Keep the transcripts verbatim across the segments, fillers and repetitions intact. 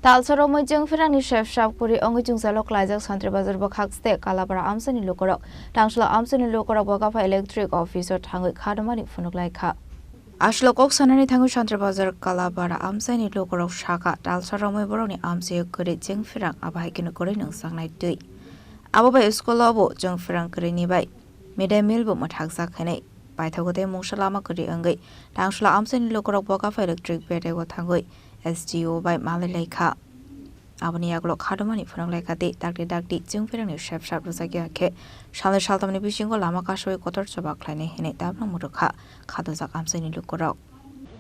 Talsa romwi chwng pherangni sep sap kwrwi wngwi chwngsailo klaijak Santri Bazar bwkhak state Kalapara amchaini lukurok. Tangsla amchaini lukurok Bokaphai electric office-o thangwi khadomani phunuklaikha. Aswk kok sanani thangwi Santri Bazar Kalapara amchaini lukurok sakha, talsa romwi borokni amchaio kwrwi chwng pherang, abo hai kheno kwrwi nungjaknai twi. Abo bai school-o bo chwng pherang kwrwini bai mid day meal bo mwthakjak hinwi paithago tei mungsa lama kwrwi wngwi tangsla amchaini lukurok Bokaphai electric bedego thangwi S D O bai malai laikha. Aboni yagulo khadomani phunuk laikha tei dakti dakti chwng pherangni sep sap rwjakya khe salnwi saltamni bisingo lama kasawi kotor choba khlainai hinwi tabukno mwrwkha khadojak amchaini lukurok.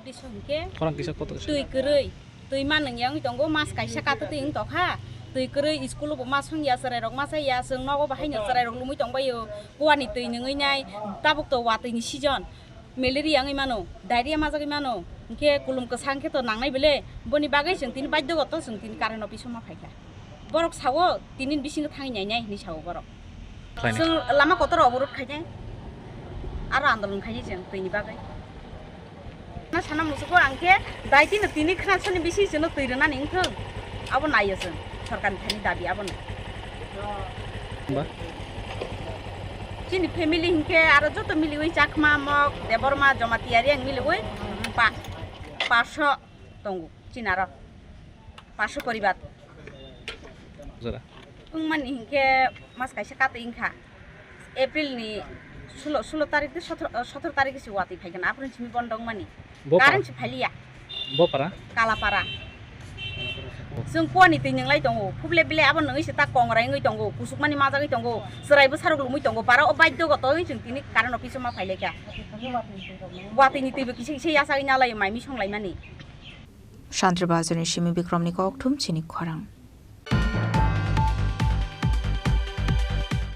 Uddesho hinkhe khorang kisa kotor twi kwrwi, twi ma nungya wngwi tongo, mas kaisa katwtwi wng tokha, twi kwrwi school-o bo ma songya, chwrairok ma chaya, chwng nogo bo haino chwrairok lumwi tongbaio, kuani twi nungwi nai, tabuk to watwini season, malaria wngwi mano, diarrhea majagwi mano, hinkhe kulum kwsa hinkhe to nangnai bele, boni bagwi chwng tini badhyogoto chwng tini current office-o ma phaikha. Borok sao, tini bisingo thangwi nainai hinwi sao borok. Khlainai. Chwng lama kotor oborot khainai, aro andolon khainai chwng twini bagwi. Na sana musugo ang khe daitino tini khnaksani bisi chwngno twi rwnani wngthung, abo naio chwng sorkarni thani dabi abono. Ba? Chini family hinkhe aro joto miliwi Chakma, Mok, Debbarma, Jamatia, Reang miliwi pa-, paso tongo chini aro. Paso poribar. Jora. Wngmani hinkhe mas kaisa katwi wngkha. April ni sulo, sulo tarik tei sotoro, sotoro tarik se watwi phaikha na, aphuru simi bondo wngmani. Bo para? Current se phailiya. Bo para? Kalapara. Chwng kuani twi nwnglai tongo. Phuble bile abo nungwi se ta kongrai wngwi tongo. Kusukmani majagwi tongo. Chwrai bwsarok lumwi tongo. Bara o baidhyogoto wngwi chwng tini current office o ma phailaikha. Watwi ni twi bo kisa kisa yachagwi nalai mai misong laimani. Santri Bazar ni simi Bikrom ni kokthum chini khorang.